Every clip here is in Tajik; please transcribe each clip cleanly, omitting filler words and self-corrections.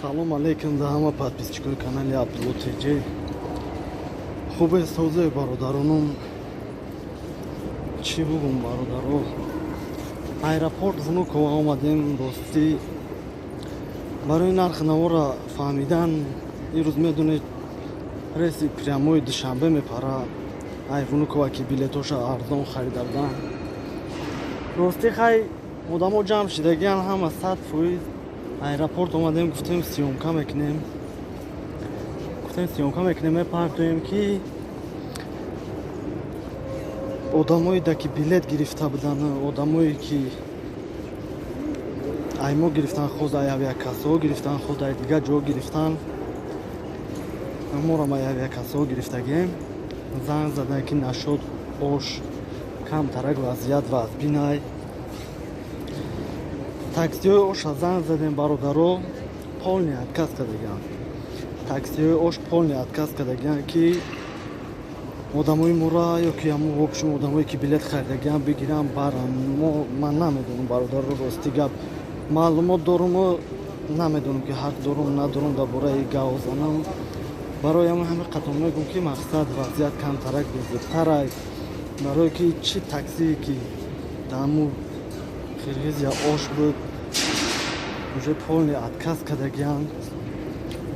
Салом алейкум да ҳама подписчикои канали Абдулло ТЖ. Хубе, созе, бародаронум? Чӣ бугум, бародаро? Аэропорт Внуково омадем. Ростӣ, барои нархи навора фаҳмидан, ирӯз, медонед, рейси прямой Душанбе мепара ай Внуково, ки билетоша арзон харида будан. Ростӣ, хай, одамо ҷамъ шидагиян ҳама 100%. Аэропорт омадем, гуфтем, съёмка мекунем, гуфтем, съёмка мекунем, мепартоем, ки одамое да ки билет гирифта буданд, одамое ки аймо гирифтан, худ ай авиакассаҳо гирифтан, худ ай дигар ҷо гирифтан. Морам ай авиакассаҳо гирифтагием. Занг задан, ки нашуд, Ош камтарак вазъият вазбинай. Таксиҳои Оша занг задем, бародаро, полный отказ кардагианд. Таксиҳои Ош полный отказ кардагианд, ки одамои мура ё ки ҳамун, в общем, одамое ки билет харидагианд, бигиранд, баранд. Мо, ман намедонам, бародаро, рости гап, маълумот доруму намедонам, ки ҳақ дорум, надорум дар бораи гав занам. Барои ҳамин ҳами қатон мегӯм, ки мақсад вазъият камтарак безебтарай, барое ки чӣ таксие ки дар ҳамун Қирғизия Ош буд, уже полный отказ кардагианд.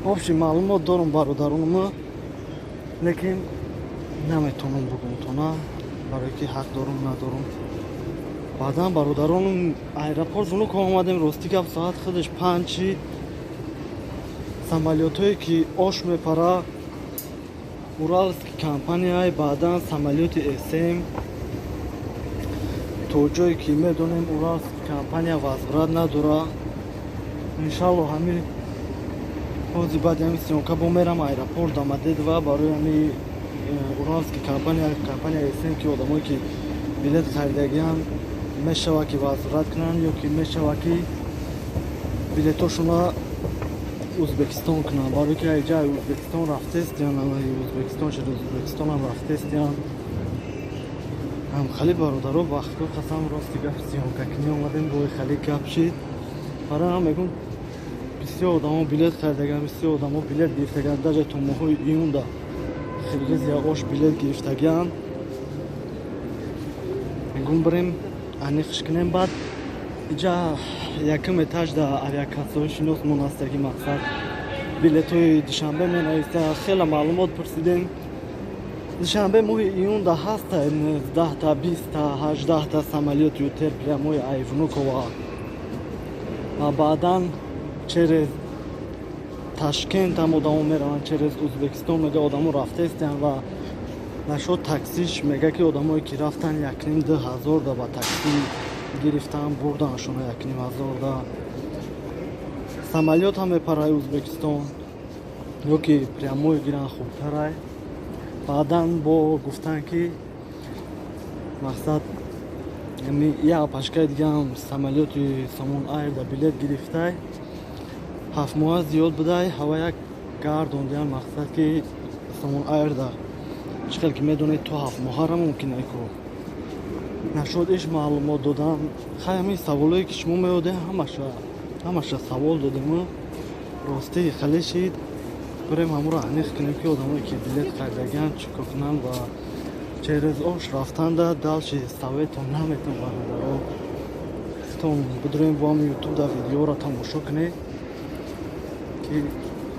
В общем, маълумот дорум, бародаронума, лекин наметавонам бугумтона, барое ки ҳақ дорум, надорум. Баъдан, бародаронум, аэропорт Внуково омадем. Рости гап, соат худаш 5-и. Самолётҳое ки Ош мепара, Уралский компанияй, баъдан самолёти СМ. То ҷое ки медонем, Уралский компания возврат надора. Иншалло, ҳами ҳози баъди ҳами съёмка бо мерам аэропорт Домодедово барои ҳами Уралский компания, компания СМ, ки одамое ки билет харидагианд, мешавад ки возврат кунанд ё ки мешавад ки билетошона Узбекистон кунанд, барое ки айҷа Узбекистон рафтестиян, Узбекистон, через Узбекистонам рафтестиян. Ҳам хали, бародаро, вақту қасам, рости гап, съёмка кунӣ омадем, бои хали гап шид. Барои ҳам мегӯм, бисёр одамо билет харидагианд, бисёр одамо билет гирифтагианд, даже то моҳои июнда Қирғизия Ош билет гирифтагианд. Мегӯм, бирем, аниқш кунем. Баъд иҷа якум этажда авиакассаҳои шиносмон ҳаста, ки мақсад билетҳои Душанбе менависта. Хеле маълумот пурсидем. Душанбе моҳи июнда ҳаста 19-та, 20-та, 18-та самолёт ЮТэйр прямой ай Внуково ва баъдан через Ташкент ҳам одамо мераванд, через Узбекистон, мега, одамо рафтаистиянд. Ва нашод таксиш мега, ки одамое ки рафтан, якним ду ҳазорда ба такси гирифтан, бурданшона 1,5 ҳазорда. Самолёт ҳам мепараи Узбекистон ё ки прямой гиран хубтарай. Баъдан бо гуфтан, ки мақсад як пашкаи дигаам самолёти Сомон Айрда билет гирифтай, 7 моҳа зиёд будай, ҳава як гардондиян. Мақсад ки Сомон Айрда, чӣ хел ки медонед, то 7 моҳара мумкин ку нашуд иш маълумот додан. Хай, ҳамин саволое ки шумо меодем, ҳамаша савол додему. Ростӣ, хеле шид. Бирем, ҳамуро аниқ кунем, ки одамое ки билет харидагианд, чӣ кор кунанд ва через Ош рафтанда. Дальше советон наметон, бародаро, тон бидурем, бо ҳам Ютуб да видеоро тамошо кунед, ки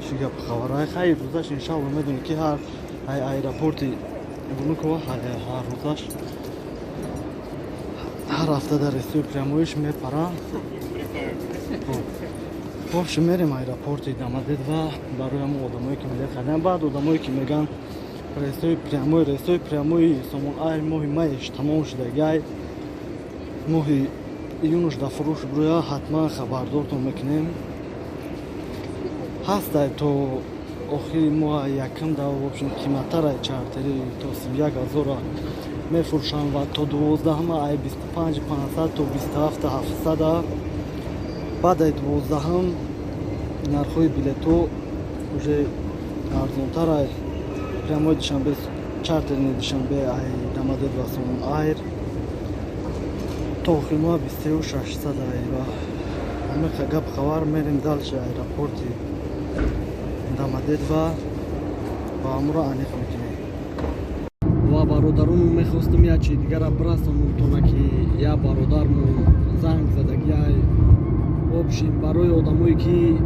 чӣ гап хабарай. Хай, рӯзаш, иншалло, медонед, ки ҳар аэропорти Внуково ҳар рӯзаш, ҳар ҳафта дар рейсои прямой ш мепаранд. В общем, мерем аэропорти Домодедово барои ҳамон одамое ки билет хариданд. Баъд одамое ки мегӯянд, рейсои прямой, рейсои прямой Сомон Айр моҳи майш тамом шудагиай, моҳи июнуш дар фурӯш буроя, ҳатман хабардортон мекунем. Ҳастай то охири моҳа якум да, в общем, қиматтарай, чартери то 31 ҳазора мефурӯшанд ва то 12-ҳама ай 25 500 то 27 700-а. Баъд ай 12-ҳам нархҳои билетҳо уже арзонтарай. Прямой Душанбе, чартерни Душанбе ай Домодедово Сомон Айр то охири моҳа 23 600 ай ва Ҳамиқа гап хабар, мерем дальше аэропорти Домодедово ва ҳамуро аниқ мекунем. Ва бародарону, мехостум як чи дигара бирасонумтона, ки як бародармон занг задагиай. В общем, барои одамое, ки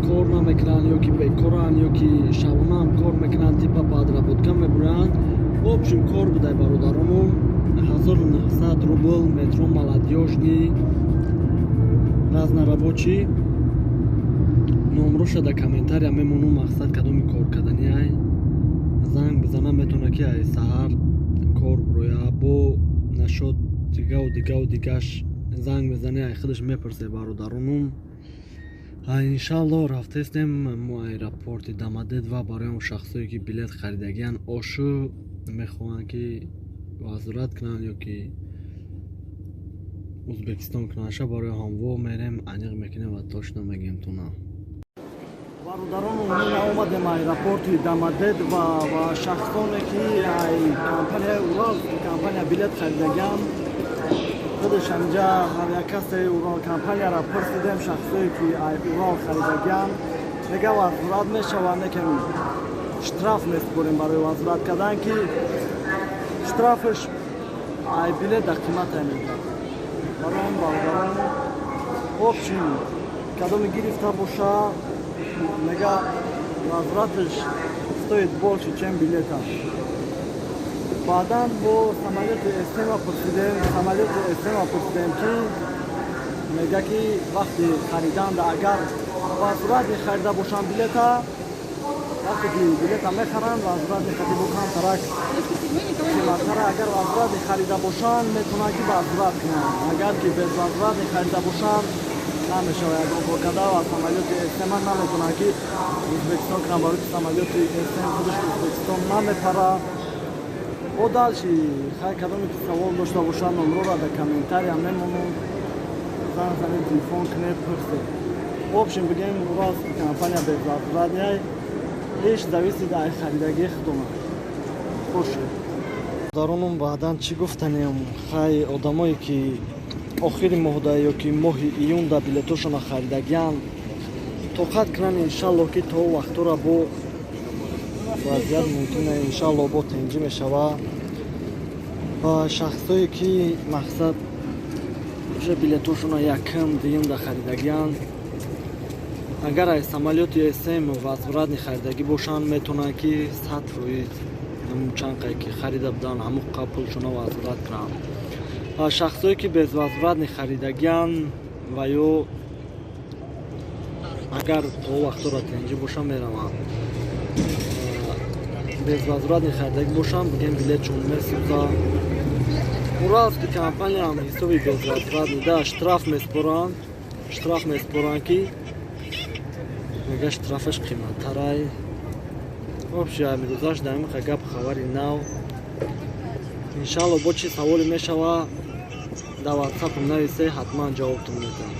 кор намекунанд ё ки бекоранд, ё ки шабонаам кор мекунанд, типа подработка мебуранд. В общем, кор будай, бародаронум, 1900 рубл, метро Молодёжный, разнорабочий. Номроша дар комментария мемонум. Мақсад, кадоми кор карданиай, занг бизана, метавона, ки ай саҳар кор буроя. Бо нашод дигаву дигаву дигаш занг мезане, ай худаш мепурсе. Бародаронум, иншалло, рафтестем мо аэропорти Домодедово. Барои он шахсое, ки билет харидагиян, ошу мехоҳанд, ки возврат кунанд ё ки Узбекистон кунанша, барои ҳамво мерем, аниқ мекунем ва точно мегӯем туна. Бародарону, мо омадем аэропорти Домодедово ва шахсоне, ки ай компанияи Урал компания билет харидагиан, худаш ҳаминҷа ҳар як касе Урал компанияро пурсидем. Шахсое, ки ай Урал харидагиан, мега, возврат мешавад, лекин штраф месупорем барои возврат кардан, ки штрафаш ай билет дар қимата мегӯяд. Барои он, бародарон, в общем, кадоме гирифта боша, мега, возвраташ стоит больше, чем билета. Баъдан бо самолёти СМа пурсидем, самолёти СМа пурсидем, ки мега, ки вақти хариданда, агар возвратный харида бошанд билета, вақте ки билета мехаранд, возвратный харида бо камтарак қиматтара. Агар возвратный харида бошанд, метавонанд, ки возврат кунанд. Агар ки безвозвратный харида бошанд, намешавад ягон кор карда ва самолёти СМа наметавонанд, ки Ӯзбекистон кунанд, барои ки самолёти СМ худаш Ӯзбекистон намепара. Бо дальше, хай, кадоме ки савол дошта бошанд, номрора дар комментария мемонам, занг занед, телефон кунед, пурсед. В общем, бигем, Уральский компания безвозвратный, иш зависит аз харидагии худона. Боше, даронум, баъдан чӣ гуфтанем? Хай, одамое, ки охири моҳда ё ки моҳи июнда билетошона харидагианд, тоқат кунанд. Иншалло, ки то вақтора бо вазъият мумкина, иншалло, бо тенҷӣ мешава. Ва шахсое, ки, мақсад, уже билетошона якм, дуюмда харидагианд, агар аз самолёти СМ возвратный харидагӣ бошанд, метавонанд, ки 100%, ҳамун чанд қае ки харида буданд, ҳамун пулшона возврат кунанд. Ва шахсое, ки безвозвратный харидагианд ва ё агар то вақтора тенҷӣ бошанд, мераванд. Безвозвратный харидагӣ бошанд, бигем, билетшон месӯза. Уральский компанияам ҳисоби безвозвратный да штраф меспоранд, штраф меспоранд, ки мега, штрафаш қиматтарай. Вообще, мегузашт дар ҳамин гап хабари нав. Иншалло, бо чӣ саволе мешава, дар ватсапам нависе, ҳатман ҷавобтон медиҳам.